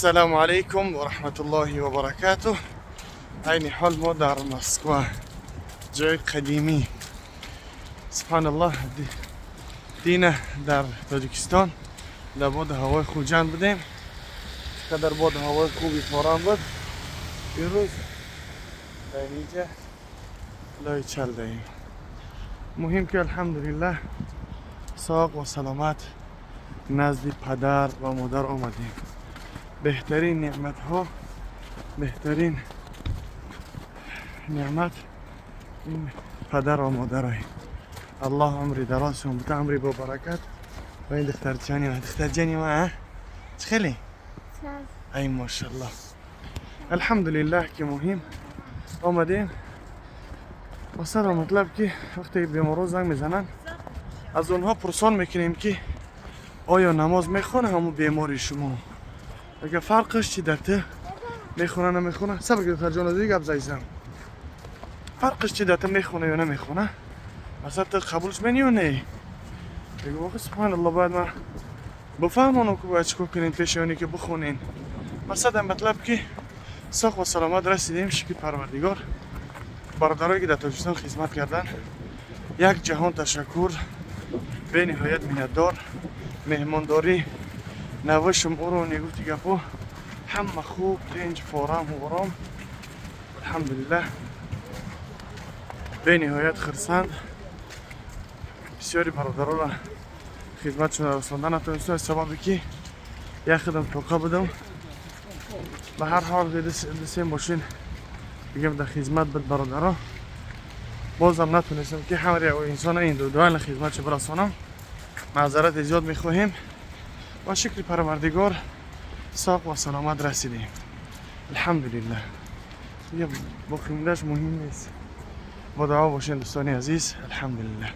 Ассалому алайкум ва раҳматуллоҳи ва баракатуҳ. Айни ҳол мо дар Москва, ҷои қадимӣ. Субҳаналлоҳ, дина дар Тоҷикистон дар боду ҳавои Хуҷанд будем. Чӣ қадар боду ҳавои хуби форам буд. Имрӯз дар инҷа лои чал даем. Муҳим ки, алҳамдулиллаҳ, соғ ва саломат назди падар ва модар омадем. Беҳтарин неъматҳо, беҳтарин неъмат ин падар ва модарай. Аллоҳ умри дарозшон бита, умри бо баракат. Ва ин духтарчани ма, духтарҷани ма, чӣ хеле? Ай, мошаллоҳ. Алҳамдулиллаҳ, ки муҳим омадем. Масала матлаб ки вақте беморон занг мезананд, аз онҳо пурсон мекунем, ки оё намоз мехона ҳамун бемори шумо? Агар фарқаш чи дар ту мехона, намехона? Сабр ки, духтарҷон, ази гап зайзам. Фарқаш чи дар ту мехона ё намехона? Масалан, ту қабулш мени ё не? Мегӯ, охи, субҳаналлоҳ, бояд ман бифаҳмонам, ки бояд чикор кунем пеши оне ки бихонен. Масалан, матлаб ки соғ ва саломат расидем, шукри Парвардигор. Бародарое ки дар Тоҷикистон хизмат карданд, як ҷаҳон ташаккур, бениҳоят миннатдор. Меҳмондорӣ навашум уро негуфти гапо, ҳама хуб, тинҷ, форам, ором, алҳамдулиллаҳ, бениҳоят хурсанд. Бисёри бародароро хизматшонро расонда натонистам, сабабе ки як хидам тоқа будам. Ба ҳар ҳол, се мошин бигем дар хизмат буд, бародаро. Бозам натонистам, ки ҳамари инсона индивидуально хизматшо бирасонам. Маъзарати зиёд мехоҳем. Ба шукри Парвардигор, соғ ва саломат расидем, алҳамдулиллаҳ. Дигар боқимондааш муҳим нест. Бо дуо бошед, дӯстони азиз, алҳамдулиллаҳ.